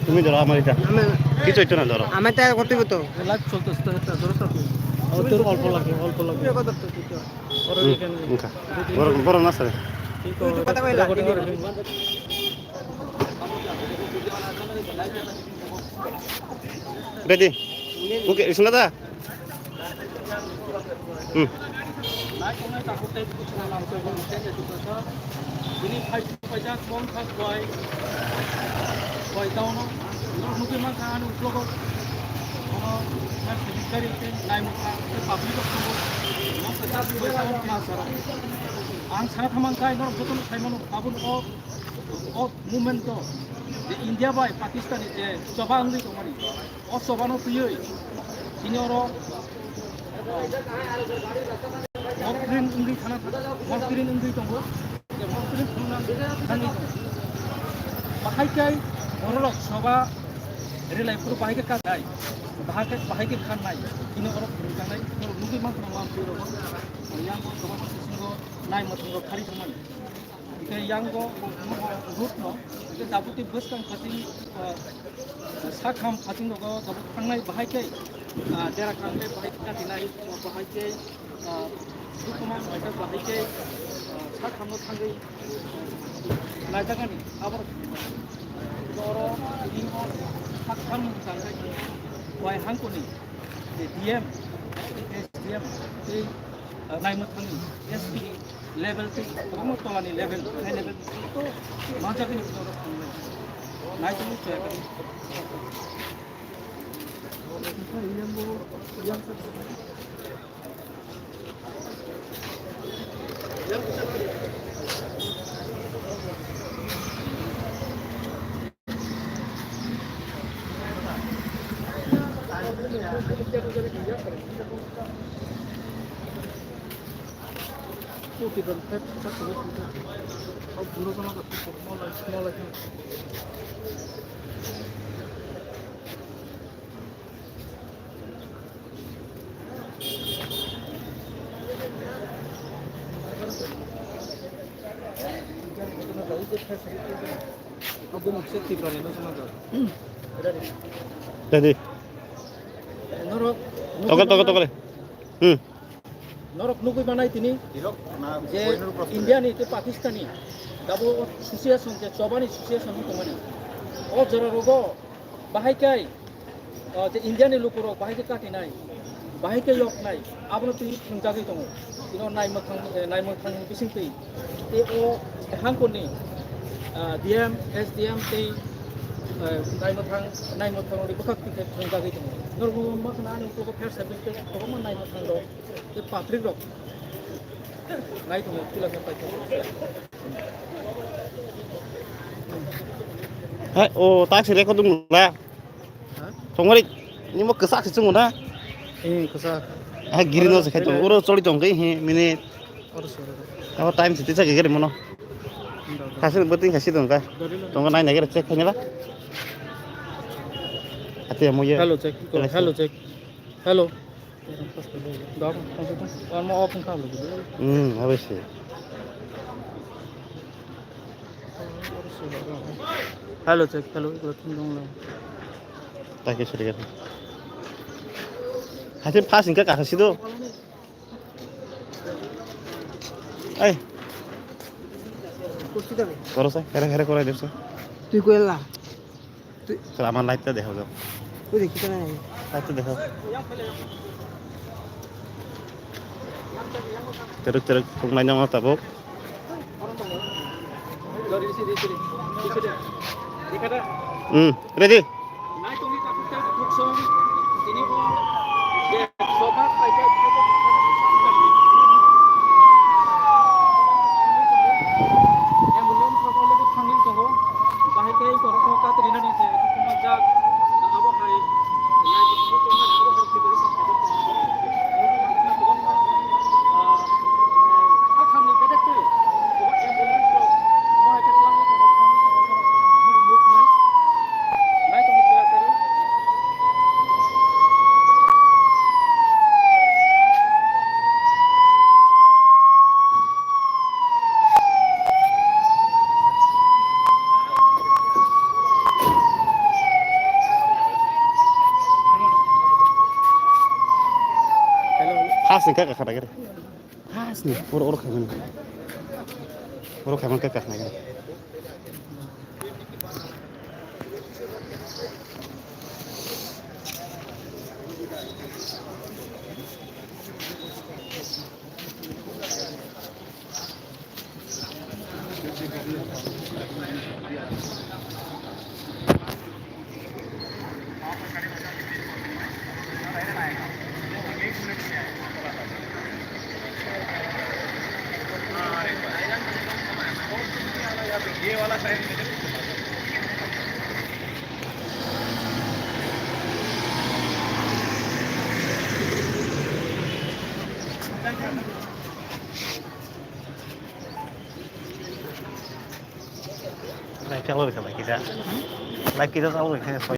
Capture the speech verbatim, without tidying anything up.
তুমি ধরো আমার এটা। আমি কিছু হইতো না, ধরো। আমার তো আর করতে হতো। লাইভ চলতেছে তো, এটা ধরো তো। ও, তোর অল্প লাগে, অল্প লাগে। হুম, মুখা। বড়, বড় না, sir. Ready? Okay, Ismail da? Hmm. Bini phaijak mongkha kwbai, kwbai daono, norok nugwi mankha ani uklogo, bono nai philip gari tei nai mokha tei public rok tongo, mokha kwchak kwbai daono twinsarok. Ang sana thamang khe norok jotono saimano, tabuk o, o movement o je India bai Pakistan ni je choba wngwi tongmani, o chobano twiwi tini oro motring wngwi thana, motring wngwi tongo, motring thangna thangwi tongo. Bahai khe bororok choba relai phuru bahai khe kanai, bahai khe, bahai khe khanai, tini oro phuru kanai, norok nugwi mankha norok mantwi rogo, yang o choba bisingo nai motring rok khari thangmani. Hingke yang bo, bo, bo road no, hingke tabuk tei bwskang phating, ah, sakham phating rogo tabuk thangnai bahai khe, ah, dera kang khe bahai khe katinai, bahai khe, ah, dukuma bahai khe, ah, sakham no thangwi, ah, naijakani abo oro tini o sakham ni tangkhe wai hangkoni D M, S D M tei, ah, naimwthangni S P level tei kwbangma tolani level, high level to manjagwi ni borok tongnai. Naitugwi chaya khe. Ready. Norok Tokol, tokol, tokol. Hmm. Norok nugwi manai tini je India ni tei Pakistan ni double situation, je chobani situation wngwi tongmani. O jora rogo bahai kai, o, je India ni lukurok bahai khe katinai, bahai khe yoknai, abono twi thwngjagwi tongo. Tino naimwthang, eh, naimwthang bising twi. Tei o hangkoni, ah, D M, S D M tei, eh, naimwthang, naimwthang rok bwkhak twi khe thwngjagwi tongo. Norok ma khna ani uklogo fair side tei kwbangma naimwthang rok. Tei patrikrok nai tongo, pila khe paithak. Hai, o, tak sire ko dum la. Ha? Tongori, nimo kwchak se chungo na? Eh, kwchak. Ha, giri no se khai tongo. Oro choli tong kai, he, mini. Oro se. Abo time se tisa gari mono. Kasin buting kasi tong ka. Tongo nai nai gari check khai nila. Ate mo ye. Hello, check. Hello, check. Hello. Dok, omo open kha lo. Hmm, obviously. Hello, check. Hello, iko thum dong lo. Take suri gari. Hatin pass inka kaka sido. Ai. Kursi dame. Koro sa, here, here koro depsa. Tui ko ela. Sir, আমার লাইভটা দেখাও যাও। ওই দেখি তো নাই। লাইভটা দেখাও। তেরো তেরো কোন লাইনে আমার তাবো? হুম, ready. Ambulance rok o loge thangwi tongo, bahai khe borokno katinani je thumajak, abo hai naitugwi tongnani abo hai preparation khaijak tongo. Kwbangma, ah, sakha Kaka kaka kere. Hasni, oro oro khaimani. Oro khaimani kaka kaka kere. Live chalo kisa, live kisa. Live kisa chalo kisa.